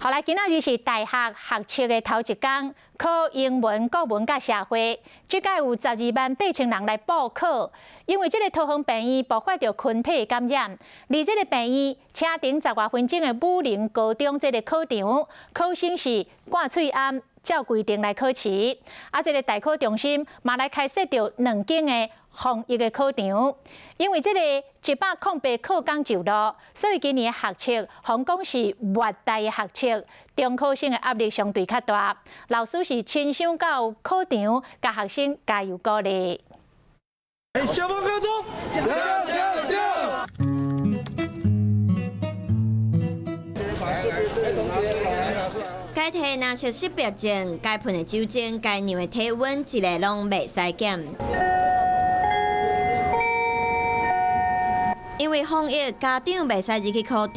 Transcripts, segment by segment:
好來，今仔日是大學學測的頭一工，考英文、國文佮社會，這屆有12萬8千人來報考。因為這个桃園病院爆發著群體感染，而這个病院車程十外分鐘的武陵高中這个考場，考生是掛喙罨，照規定來考試。啊，這个大考中心嘛來開設著兩間的防疫的考場，因為這个108考工就落，所以今年的學測，予人講是末代的學測，中考生的壓力相對較大。老師是親身到考場，共學生加油鼓勵。消防高中，加油加油加油！該提藍色識別證，該噴的酒精，該量的體溫，一个攏袂使減。因為防疫，家長袂使入去考場，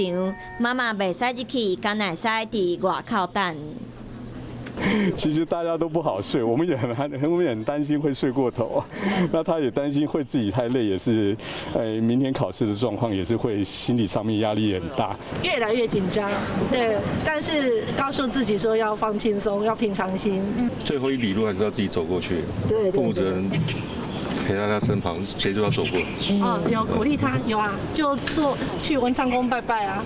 媽媽袂使入去，敢若會使佇外口等。其實大家都不好睡，我們也很擔心會睡過頭，那他也擔心會自己太累，也是，明天考試的狀況也是會心理上面壓力也很大，越來越緊張，對，但是告訴自己說要放輕鬆，要平常心。最後一里路還是要自己走過去，對，父母只能陪在他身旁，協助他走過。哦，有鼓勵他，有啊，就做去文昌宮拜拜啊。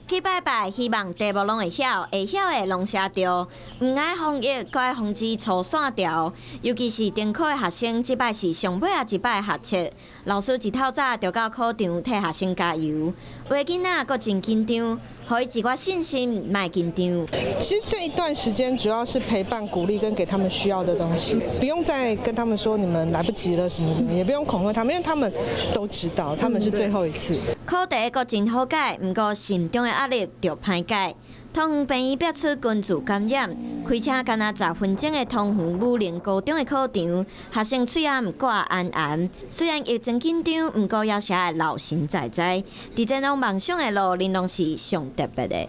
去拜拜，希望題目攏會曉，會曉的攏寫著，毋愛防疫，閣愛防止粗線條。尤其是中考的學生，這擺是上尾仔一擺學測，老師一透早就到考場替學生加油。有的囡仔閣真緊張，予伊一寡信心，莫緊張。其實這一段時間主要是陪伴、鼓勵跟給他們需要的東西，不用再跟他們說你們來不及了什麼什麼，也不用恐嚇他們，因為他們都知道他們是最後一次。考題閣真好解，毋過心中的壓力就歹解。桃園病院爆出群聚感染，開車干焦10分鐘的桃園武陵高中的考場，學生喙罨掛絚絚。雖然疫情緊張，毋過猶是愛老神在在。佇前往夢想的路，恁攏是上特別的。